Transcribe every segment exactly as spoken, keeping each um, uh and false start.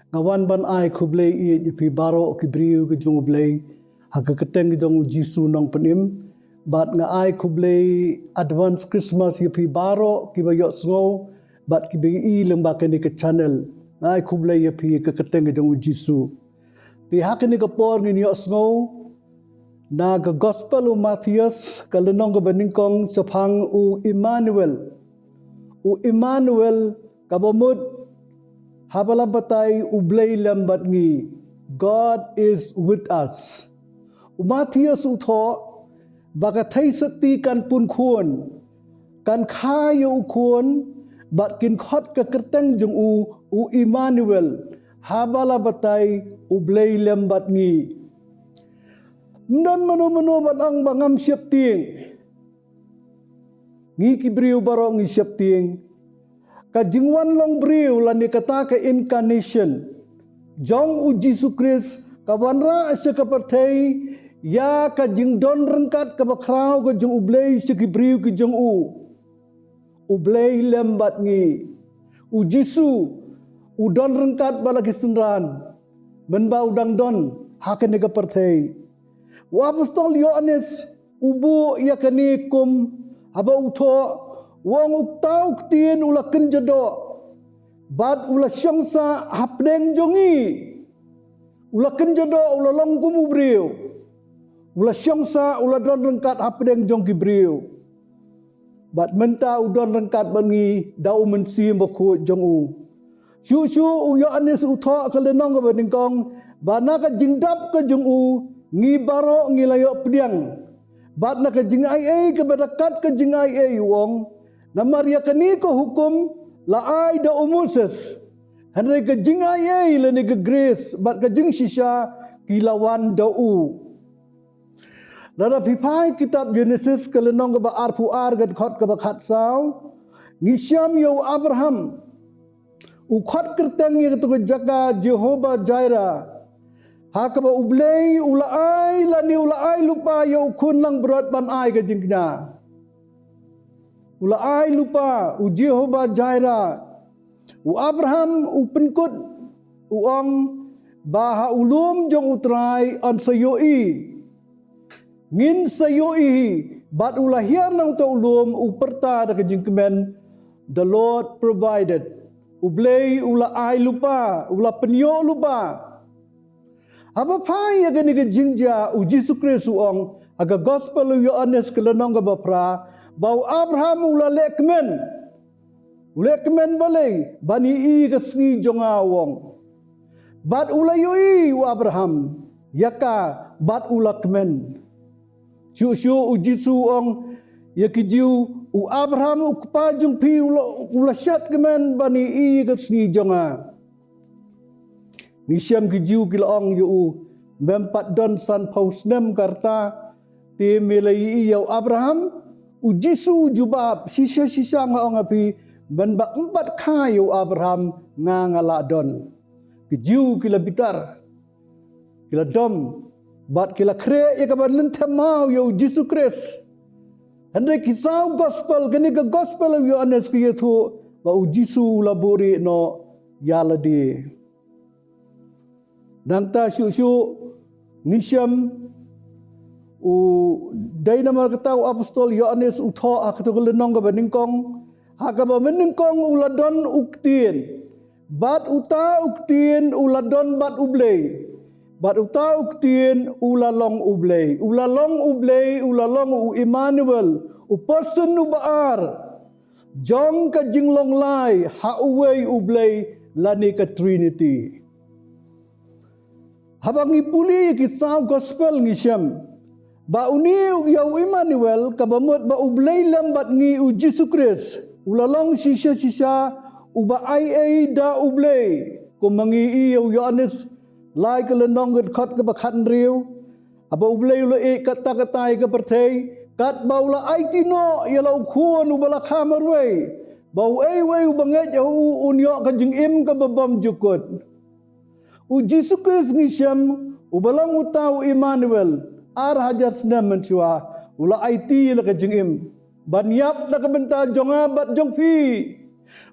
Nga wan ban ai khublei ïa phi baroh ki briew ki jong U Blei ha ka kyrteng ki jong U Jisu Nongpynim. Bad nga ai khublei advance Christmas ïa phi baroh kiba ïohsngew bad kiba ïohi lyngba kane ka channel. Nga ai khublei ïa phi ha ka kyrteng ki jong U Jisu. Te ha kane ka por ngin ïohsngew na ka Gospel u Mathaios, ka lynnong kaba nyngkong, shaphang u Immanuel. U Immanuel, kaba mut, ha ba la batai U Blei lem bad ngi. God is with us. U Mathaios u thoh ba ka theisotti kan pun khun, kan kha ïa u khun, bad kin khot ka kyrteng jong u, u Immanuel, ha ba la batai U Blei lem bad ngi. Ym don mano mano ban ong ba ngam sheptieng. Ngi ki briew baroh ngi sheptieng. Ka jingwan long briew lane kata ka incarnation jong U Jisu Khrist ka wanrah sha ka pyrthei ïa ka jingdon ryngkat kaba khraw ka jong U Blei sha ki briew ki jong u. U Blei lem bad ngi. U Jisu u don ryngkat bad la ki synran mynba u dang don ha kane ka pyrthei. U apostol Ïoannis u buh ïa kane kum haba u thoh, u ong, uta u ktien u la kynja doh bad u la shong sah hapdeng jong ngi. U la kynja doh, u la long kum u briew. U la shong sah, u la don ryngkat hapdeng jong ki briew. Bad mynta u don ryngkat bad ngi da U Mynsiem Bakhuid jong u. Shuh shuh u Ïoannis u thoh ha ka lynnong kaba nyngkong ba na ka jingdap ka jong u ngi baroh ngi la ïoh pdiang. Bad na ka jingaiei kaba da kat ka jingaiei u ong, namar ïa kane ka hukum la ai da u Moses. Hynrei ka jingaiei lane ka grace bad ka jingshisha ki la wan da u. Lada phi phai kitab Genesis ka lynnong kaba arphew ar ka dkhot kaba khatsaw, ngi shem ïa u Abraham. U khot kyrteng ïa kato ka jaka Jehovah Jireh. Ha kaba U Blei u la ai lane u la ai lypa ïa u khun langbrot ban ai ka jingkñia. U la ai lypa, u Jehovah Jireh. U Abraham u pynkut, u ong ba ha u lum jong U Trai yn sa ïohi. Ngin sa ïohi hi, bad u la hiar na uta u lum, u pyrta da ka jingkmen, "The Lord provided." U Blei u la ai lypa, u la pynïoh lypa. Haba phai ïa kane ka jingjia, u Jisu Khrist u ong ha ka Gospel u Ïoannis ka lynnong kaba phra, ba u Abraham u la leh kmen. U leh kmen balei? Ban ïohi ka sngi jong nga, u ong. Bad u la ïohi u Abraham ïa ka bad u la kmen. Shuh shuh u Jisu u ong ïa ki Jiw, u Abraham u kpa jong phi u la, u la shet kmen ban ïohi ka sngi jong nga. Ngi shem ki Jiw ki la ong ïa u, mem pat don sanphew snem ka rta, te me la ïohi ïa u Abraham? U Jisu u jubab, shisha shisha nga ong ha phi, mynba ym pat kha ïa u Abraham nga, nga lah don. Ki Jiw ki la bitar, ki la dom, bad ki la khreh ïa kaba lynthem maw ïa u Jisu Khrist. Hynrei ki saw Gospel, kane ka Gospel u Ïoannis ka ïathuh ba u Jisu u la buhrieh noh ïa lade. Nangta shuh shuh ngi shem u dei namar kata u apostol Ïoannis u thoh ha kato ka lynnong kaba nyngkong, ha kaba mynnyngkong u la don u Ktien. Bad uta u Ktien u la don bad U Blei. Bad uta u Ktien u la long U Blei. U la long U Blei, u la long u Immanuel, u person uba ar jong ka jinglong lai ha uwei U Blei lane ka Trinity. Haba ngi pule ïa ki saw Gospel ngi shem ba une ïa u Immanuel, kaba mut ba U Blei lem bad ngi, u Jisu Khrist, u la long shisha shisha uba aiei da U Blei. Kumba ngi ïohi ïa u Ïoannis lai ka lynnong ka dkhot kaba khathynriew, haba U Blei u la ïeit katta katta ïa ka pyrthei, katba u la aiti noh ïa la u Khun uba la kha marwei, ba uei uei uba ngeit ha u un ïoh ka jingim kaba bymjukut. U Jisu Khrist ngi shem uba long uta u Immanuel, ar hajar snem mynshuwa, u la aiti ïa la ka jingim ban ïap na ka bynta jong nga bad jong phi.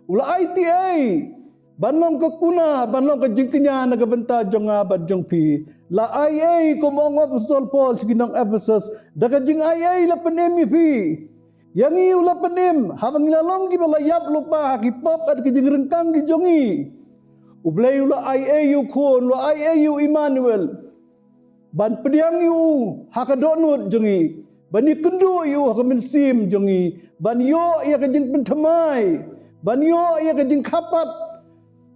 U la aiti ei? ban long ka kuna, ban long ka jingkñia na ka bynta jong nga bad jong phi. La ai ei, kum ong u Apostol Paul sha ki nong Ephesus, da ka jingaiei la pynim ïa phi. Ïa ngi u la pynim, haba ngi la long kiba la ïap lypa ha ki pop bad ki jingryngkang ki jong ngi. U Blei u la ai ei ïa u Khun, u la ai ei ïa u Immanuel, ban pdiang ïa u ha ka dohnud jong ngi, ban ïakynduh ïa u ha ka mynsiem jong ngi, ban ïoh ïa ka jingpynthymmai, ban ïoh ïa ka jingkhapat,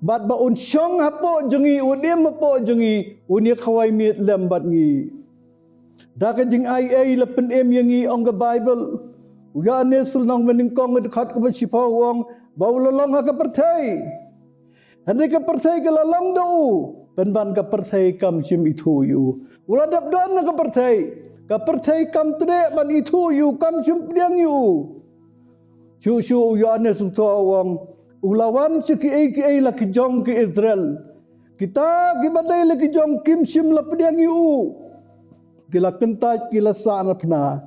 bad ba un shong hapoh jong ngi, un im hapoh jong ngi, un ïakhawai miet lem bad ngi. Da ka jingaiei la pynim ïa ngi, ong ka Baibl. U Ïoannis lynnong banyngkong, ka dkhot kaba shiphew, u ong ba u la long ha ka pyrthei, hynrei ka pyrthei ka la long da u, pynban ka pyrthei kam shym ithuh ïa u. U la dep don ha ka pyrthei, ka pyrthei kam treh ban ithuh ïa u, kam shym pdiang ïa u. Shuh shuh u Ïoannis u thoh, u ong, u la wan sha kiei kiei la ki jong ki Israel, kita kiba dei la ki jong kim shym la pdiang ïa u. Ki la kyntait, ki la sahnarphna,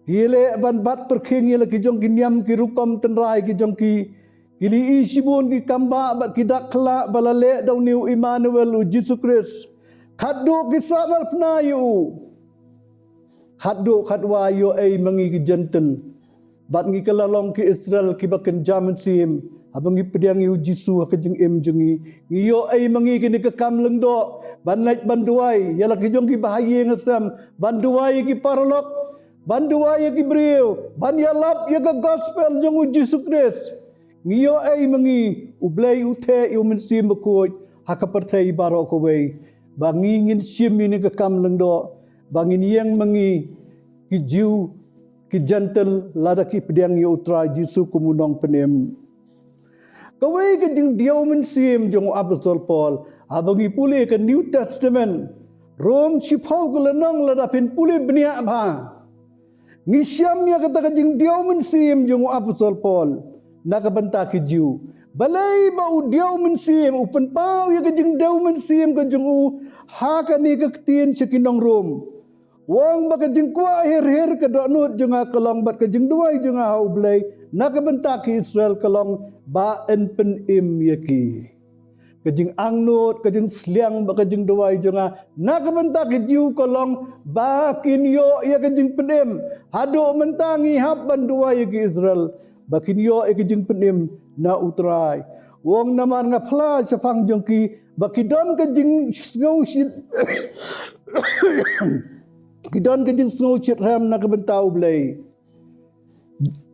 ki leh ban bat pyrkhing ïa la ki jong ki niam ki rukom tynrai ki jong ki. Ki la ïohi shibun ki kambah bad ki dak khlad ba la leh da une u Immanuel, u Jisu Khrist. Khatduh ki sahnarphna ïa u. Khatduh khatwai ïoh ei ma ngi ki Jentil, bad ngi ka la long ki Israel kiba kynja mynsiem, haba ngi pdiang ïa u Jisu ha ka jingim jong ngi. Ngi ïoh ei ma ngi kane ka kam lyngdoh ban leit ban duwai ïa la ki jong ki bahaïing hasem, ban duwai ïa ki paralok, ban duwai ïa ki briew, ban ïalap ïa ka gospel jong u Jisu Khrist. Ngi ïoh ei ma ngi, u Blei u theh ïa u Mynsiem Bakhuid ha ka pyrthei baroh kawei, ba ngi ngin shim ïa kane ka kam lyngdoh, ba ngin ïeng ma ngi ki Jiw, ki Jentil, lada ki pdiang ïa u Trai Jisu kum u Nongpynim. Kawei ka jingdiaw mynsiem jong u Apostol Paul, haba ngi pule ka New Testament, Rom shiphew, ka lynnong, lada phin pule bniah bha, ngi shem ïa kata ka jingdiaw mynsiem jong u Apostol Paul na ka bynta ki Jiw. Balei ba u diaw mynsiem, u pynpaw ïa ka jingdiaw mynsiem ka jong u ha kane ka ktien sha ki nong Rom? U ong ba ka jingkwah her her ka dohnud jong nga ka long, bad ka jingduwai jong nga ha u Blei na ka bynta ki Israel ka long, ba yn pynim ïa ki. Ka jingangnud, ka jingsliang bad ka jingduwai jong nga na ka bynta ki Jiw ka long, ba kin ïoh ïa ka jingpynim. Haduh mynta ngi hap ban duwai ïa ki Israel, ba kin ïoh ïa ka jingpynim na u Trai. U ong, namar nga phla shaphang jong ki ba ki don ka jingsngew shit ki don ka jingsngew shitrhem na ka bynta u Blei,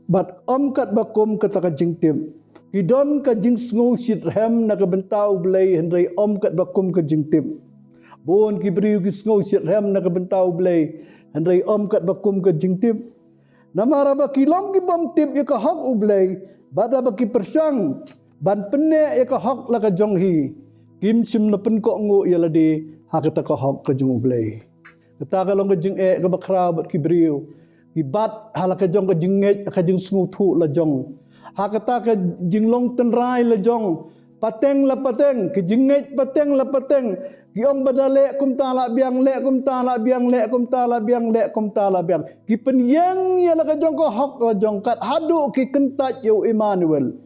bad ym katba kum kata ka jingtip. Ki don ka jingsngew shitrhem na ka bynta u Blei, hynrei ym katba kum ka jingtip. Bun ki briew ki sngew shitrhem na ka bynta u Blei, hynrei ym katba kum ka jingtip. Namar ba ki long ki bym tip ïa ka hok u Blei, bad ba ki pyrshang ban pynneh ïa ka hok la ka jong hi, kim shym la pynkohnguh ïa lade ha kata ka hok ka jong u Blei. Kata ka long ka jingeh kaba khraw bad ki briew. Ki bat ha la ka jong ka jingngeit, ka jingsngewthuh la jong, ha kata ka jinglong tynrai la jong, pateng la pateng, ka jingngeit pateng la pateng. Ki ong ba da leh kumta la biang, leh kumta la biang, leh kumta la biang, leh kumta la biang. Ki pynïeng ïa la ka jong ka hok la jong, kat haduh ki kyntait ïa u Immanuel,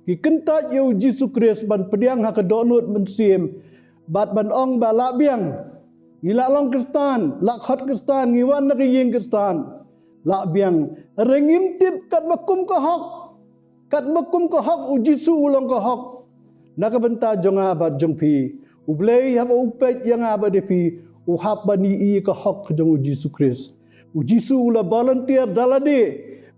ki kyntait ïa u Jisu Khrist ban pdiang ha ka dohnud mynsiem, bad ban ong ba la biang. Ngi la long Khristan, la khot Khristan, ngi wan na ka ïing Khristan. La biang. Hynrei ngim tip katba kum ka hok. Katba kum ka hok, u Jisu u long ka hok na ka bynta jong nga bad jong phi. U Blei haba u peit ïa nga bad ïa phi, u hap ban ïohi ïa ka hok ka jong u Jisu Khrist. U Jisu u la volunteer da lade,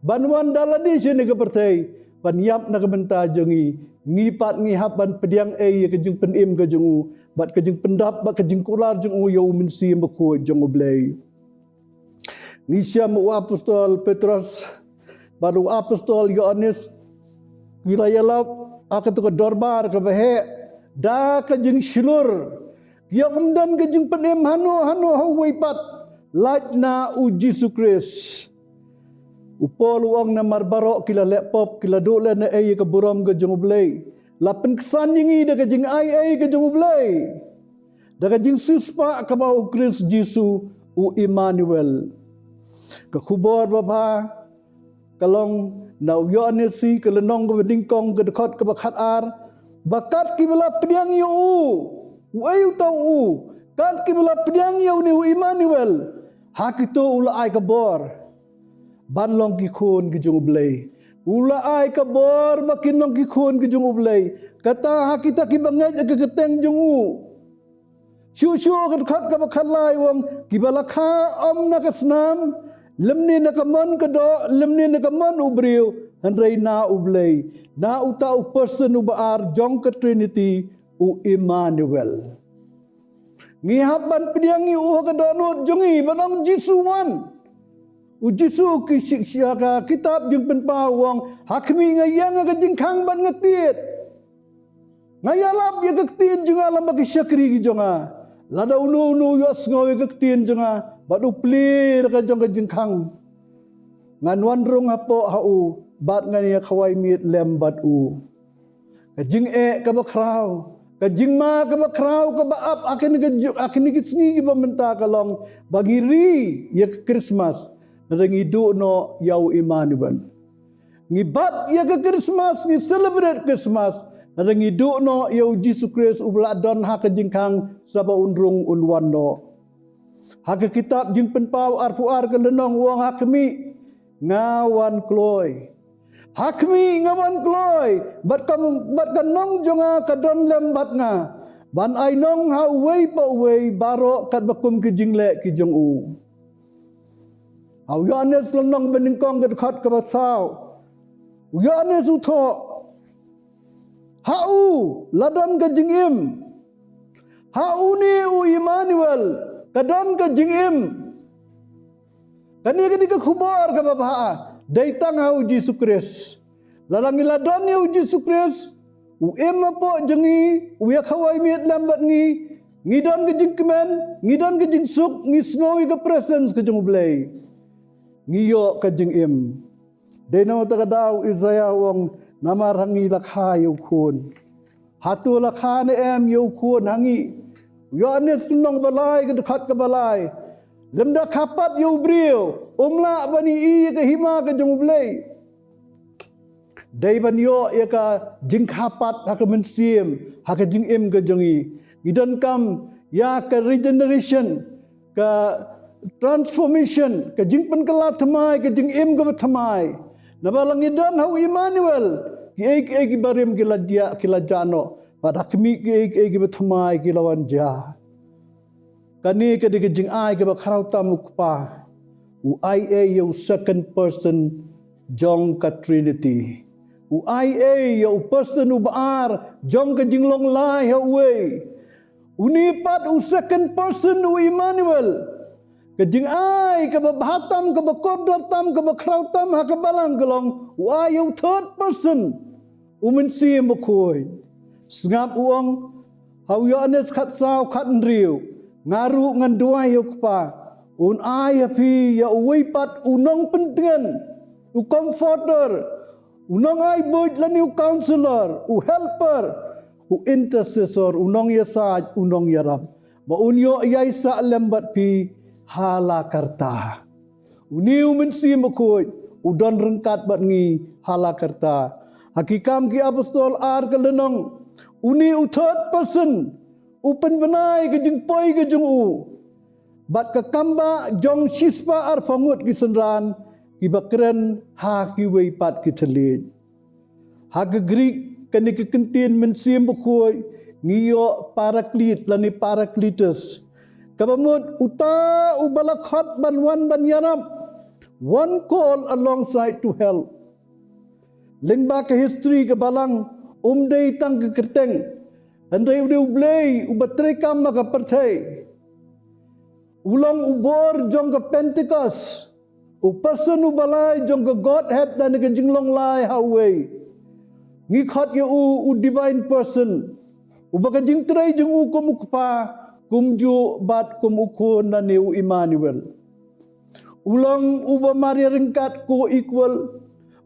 ban wan da lade shane ka pyrthei, ban ïap na ka bynta jong ngi. Ngi pat ngi hap ban pdiang ei ïa ka jingpynim ka jong u, bad ka jingpyndap, bad ka jingkular jong u ïa u Mynsiem Bakhuid jong u Blei. Ngi shem u Apostol Petros bad u Apostol Ïoannis ki la ïalap ha katu ka dorbar kaba heh da ka jingshlur. Ki ong ym don ka jingpynim hano hano ha uwei pat, lait na u Jisu Khrist. U Paul u ong, namar baroh ki la leh pop, ki la duh lehnohei ïa ka burom ka jong u Blei. La pynksan ïa ngi da ka jingai ei ka jong u Blei, da ka jingsiewspah kaba u Khrist Jisu u Immanuel. Ka khubor babha ka long na u Ïoannis, ka lynnong kaba nyngkong, ka dkhot kaba khatar. ba kat kiba la pdiang ïa u, uei uta u, kat kiba la pdiang ïa une u Immanuel, ha kito u la ai ka bor ban long ki khun ki jong U Blei. U la ai ka bor ba kin long ki khun ki jong U Blei. Kata ha kita kiba ngeit ïa ka kyrteng jong u. Shuh shuh ka dkhot kaba khatlai u ong, kiba la kha ym na ka snam, lymne na ka mon ka doh, lymne na ka mon u briew, hynrei na U Blei, na uta u person uba ar jong ka Trinity, u Immanuel. Ngi hap ban pdiang ïa u ha ka dohnud jong ngi, ban ong Jisu wan. U Jisu ki shi-, shi-, ha ka kitab Jingpynpaw u ong, ha khmih nga ïeng ha ka jingkhang bad nga tied. Nga ïalap ïa ka ktien jong nga lem bad ki shakri ki jong nga. Lada uno uno u ïohsngew ïa ka ktien jong nga, bad u plie da ka jong ka jingkhang, ngan wan rung hapoh ha u, bad ngan ïa khawai miet lem bad u. Ka jingeh kaba khraw, ka jingma kaba khraw kaba ap ha kine ki ju-, ha kine ki sngi kiba mynta ka long ba ngi ri ïa ka Christmas, hynrei ngi duh noh ïa u Immanuel. Ngi bat ïa ka Christmas, ngi celebrate Christmas, hynrei ngi duh noh ïa u Jisu Khrist uba la don ha ka jingkhang, sa ba un rung un wan noh. Ha ka kitab Jingpynpaw arphew ar ka lynnong u ong, ha khmih nga wan kloi. Ha khmih nga wan kloi. Bad ka, bad ka nong jong nga ka don lem bad nga, ban ai nong ha uwei pa uwei baroh katba kum ki jingleh ki jong u. Ha u Ïoannis lynnong banyngkong ka dkhot kaba saw, u Ïoannis u thoh, ha u la don ka jingim. Ha une u Immanuel ka don ka jingim. Kane ka dei ka khubor kaba bha, dei tang ha u Jisu Khrist. Lada ngi la don ïa u Jisu Khrist, u im hapoh jong ngi, u ïa khawai miet lem bad ngi, ngi don ka jingkmen, ngi don ka jingsuk, ngi sngew ïa ka presence ka jong U Blei, ngi ïoh ka jingim. Dei na kata ka daw u Isaiah u ong, namar ha ngi la kha ïa u khun. Hato la kha ne em ïa u khun ha ngi? U Ïoannis lynnong ba lai ka dkhot kaba lai, lymda kha pat ïa u briew, um lah ban ïohi ïa ka hima ka jong U Blei. Dei ban ïoh ïa ka jingkha pat ha ka mynsiem, ha ka jingim ka jong ngi. Ngi donkam ïa ka regeneration, ka transformation, ka jingpynkylla thymmai, ka jingim kaba thymmai. Naba la ngi don ha u Immanuel, kiei kiei kiba rim ki la jia, ki la jah noh. Bad ha khmih kiei kiei kiba thymmai ki la wan jia. Kane ka dei ka jingai kaba khraw tam u Kpa. U ai ei ïa u second person jong ka Trinity. U ai ei ïa u person uba ar jong ka jinglong lai ha uwei. Une pat u second person u Immanuel. Ka jingai kaba bha tam, kaba kordor tam, kaba khraw tam ha ka balang ka long, u ai ïa u third person, u Mynsiem Bakhuid. Sngap u ong ha u Ïoannis khatsaw khathynriew, nga ruh ngan duwai ïa u Kpa, un ai ha phi ïa uwei pat u nongpyntngen, u comforter, u nongai buit lane u counselor, u helper, u intercessor, u nongïasaid, u nongïarap, ba un ïoh ïaisah lem bad phi ha la karta. Une u Mynsiem Bakhuid u don ryngkat bad ngi ha la karta. Ha Ki Kam ki Apostol ar ka lynnong, une u third person u pynbna ïa ka jingpoi ka jong u. Bad ka kam ba jong shispah arphew ngut ki synran kiba kren ha kiwei pat ki thylliej. Ha ka Greek, kane ka kyntien Mynsiem Bakhuid ngi ïoh Paraclete lane Paracletus, kaba mut uta uba la khot ban wan ban ïarap, one call alongside to help. Lyngba ka history ka balang, um dei tang ka kyrteng, hynrei u dei U Blei uba treikam ha ka pyrthei. U long u bor jong ka Pentecost, u person uba lai jong ka Godhead lane ka jinglong lai ha uwei. Ngi khot ïa u u divine person, uba ka jingtrei jong u kum u Kpa, kumjuh bad kum u Khun lane u Immanuel. U long uba mar ïaryngkat, co-equal.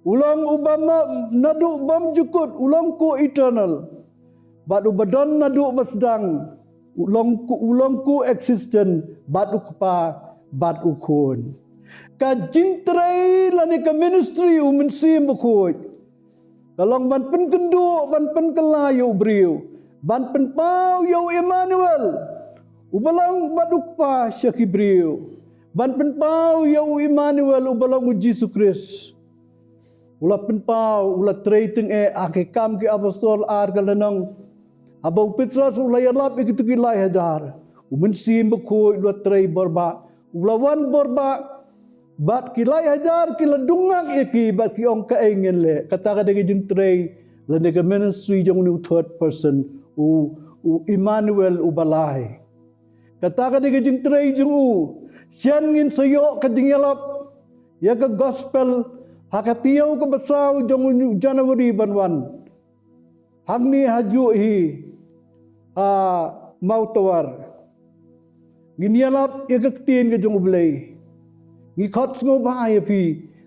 U long uba ma-, naduh bymjukut, u long co-eternal. Bad uba don naduh ba sdang, u long co-, u long co-existent bad u Kpa bad u Khun. Ka jingtrei lane ka ministry u Mynsiem Bakhuid, Ka long ban pynkynduh, ban pynkylla ïa u briew, ban pynpaw ïa u Emmanuel, uba long bad u Kpa sha ki briew, ban pynpaw ïa u Emmanuel, uba long u Jisu Khrist. U la pynpaw, u la trei tyngeh ha ki Kam ki Apostol ar ka lynnong. Haba u Petros u la ïalap ïa kito ki lai hajar, u Mynsiem Bakhuid u la trei borbah, u la wan borbah, bad ki lai hajar ki la dungak ïa ki, bad ki ong, kaei ngin leh? Kata ka dei ka jingtrei lane ka ministry jong une u third person, u, u Emmanuel, uba lai. Kata ka dei ka jingtrei jong u. Shen ngin sa ïoh ka jingïalap ïa ka gospel ha ka taïew kaba saw jong une u January ban wan. Hangne hajuh hi ha Mawtawar, ngin ïalap ïa ka ktien ka jong U Blei. Ngi khot sngewbha ïa phi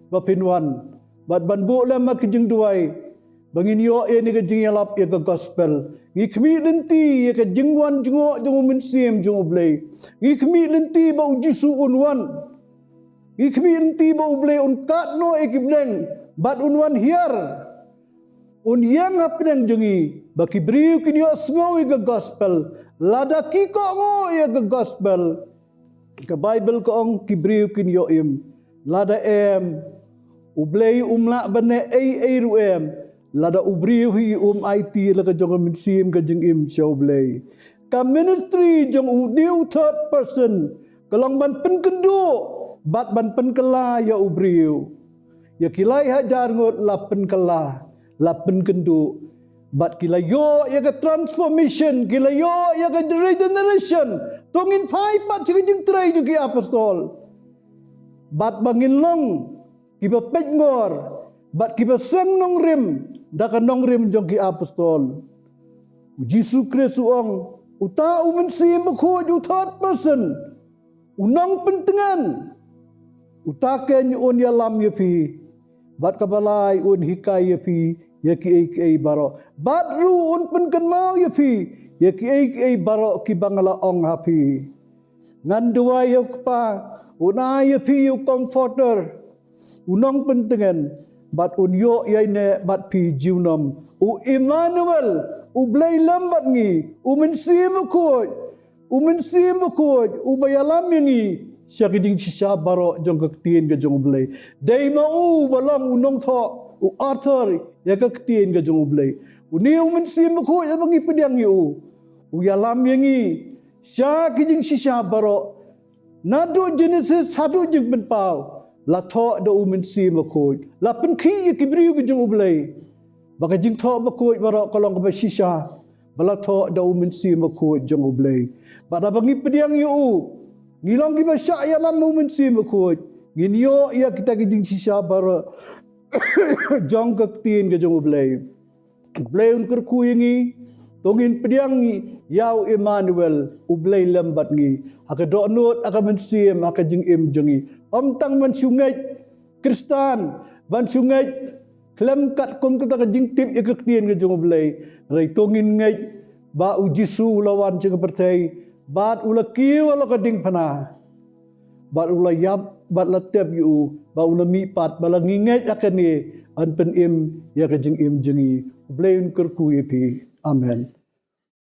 ba phin wan, bad ban buh lem ha ka jingduwai ba ngin ïoh ïa kane ka jingïalap ïa ka gospel. Ngi khmih lynti ïa ka jingwan jngoh jong U Mynsiem jong U Blei. Ngi khmih lynti ba U Jisu un wan. Ngi khmih lynti ba U Blei un kad noh ïa ki bneng bad un wan hiar, un ïeng hapdeng jong ngi, ba ki briew kin ïohsngew ïa ka gospel. Lada ki kohnguh ïa ka gospel, ka Baibl ka ong, ki briew kin ïoh im. Lada em, U Blei um lah ban leh ei ei ruh em, lada u briew hi um aiti la ka jong ka mynsiem ka jingim sha U Blei. Ka ministry jong une u third person ka long ban pynkynduh bad ban pynkylla ïa u briew. Ïa ki lai hajar ngut la pynkylla, la pynkynduh, bad ki la ïoh ïa ka transformation, ki la ïoh ïa ka regeneration. To ngin phai pat sha ka jingtrei jong ki apostol, bad ba ngin long kiba peit ngor bad kiba seng nongrim da ka nongrim jong ki apostol. U Jisu Khrist u ong, uta u Mynsiem Bakhuid, u third person, u nongpyntngen, uta keiñ un ïalam ïa phi, bad kaba lai un hikai ïa phi ïa kiei kiei baroh, bad ruh un pynkynmaw ïa phi ïa kiei kiei baroh kiba nga la ong ha phi. Ngan duwai ïa u Kpa, un ai ïa phi ïa u Comforter, u nongpyntngen, bad un ïoh ïaineh bad phi junom. U Emmanuel, U Blei lem bad ngi, U Mynsiem Bakhuid, U Mynsiem Bakhuid, uba ïalam ïa ngi sha ka jingshisha baroh jong ka ktien ka jong U Blei. Dei ma u ba long u nongthoh, u author ïa ka ktien ka jong U Blei. Une U Mynsiem Bakhuid, haba ngi pdiang ïa u, u ïalam ïa ngi sha ki jingshisha baroh. Naduh Genesis haduh Jingpynpaw, la thoh da U Mynsiem Bakhuid. La pynkhih ïa ki briew ki jong U Blei ba ka jingthoh bakhuid baroh ka long kaba shisha, ba la thoh da U Mynsiem Bakhuid jong U Blei. Bad haba ngi pdiang ïa u, ngi long kiba shah ïalam U Mynsiem Bakhuid, ngin ïoh ïa kita ki jingshisha baroh jong ka ktien ka jong U Blei. U Blei un kyrkhu ïa ngi, to ngin pdiang ïa u Emmanuel, U Blei lem bad ngi, ha ka dohnud, ha ka mynsiem, ha ka jingim jong ngi. Ym tang ban shu ngeit Khristan, ban shu ngeit khlem katkum kata ka jingtip ïa ka ktien ka jong U Blei. Hynrei to ngin ngeit ba U Jisu u la wan sha ka pyrthei, bad u la kiew halor ka diengphna, bad u la ïap, bad la tep ïa u, bad u la mihpat, bad lada ngi ngeit ïa kane, yn pynim ïa ka jingim jong ngi. U Blei un kyrkhu ïa phi. Amen.